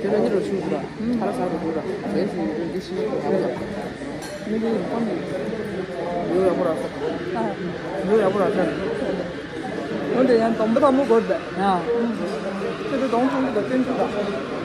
དེ་ལ་ནི་རོ་ཆུ་ར། ཁ་ར་ས་རོ་ར། དེ་ཤི་རོ་འདི་ཤི་རོ་ར། མི་འདི་ཡིན་ཁོང་གི། ཡོ་ཡ་པོ་ར་ས། ཡོ་ཡ་པོ་ར་ས། འོན་ཏེ་ཡང་དོམ་པོ་དམ་པོ་དགོས་པས། ཡ། ཁྱེད་ཚོ་དོམ་ཚང་གི་དོ་སྟོན་ཚུལ་དང་།